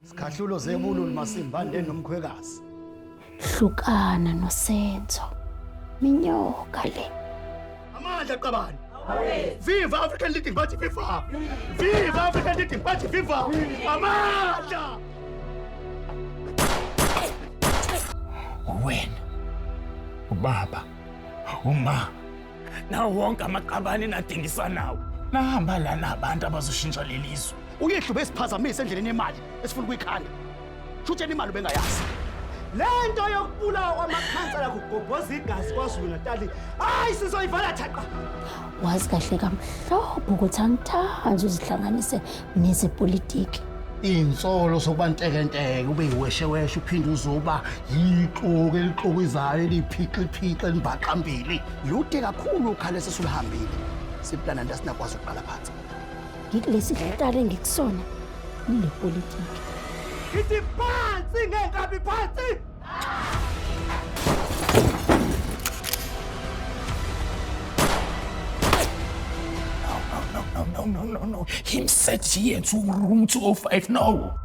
Sikhahlulo zebululu masimbande nomkhwekazi. Hlukana noSenzo. Minyoka le. Amandla qabani. Viva African Leading Party viva. Viva African Leading Party viva. Amandla. Wena ubaba uma nawo wonke amaqabane nadingisa nawo nahamba lana abantu abazoshintsha leli zwe. Uyehlu besiphazamisa endleleni yemali esifuna ukuyikhanda. Shutsheni imali ubengayazi. Le nto yokubulawa kwamakhansela kugobhoza igazi KwaZulu Natal, hayi sizoyivala thaqa. Wazi kahle kamhlophe ukuthi angithandi uzihlanganise nezepolitiki. Iy'nsolo sokuba ntekenteke ube yiwesheweshe uphinde uzoba yixoki elixokizayo eliyiphixiphixi elimbaqambili. Lude kakhulu ukhala esesuluhambile. Siplana nto asinakwazi ukuqala phansi. Ngikulesi hlala engikusona ile politiki. Ngithi phansi ngenkabi phansi. No, no, no, no, no, no. Him said here to room 205. No.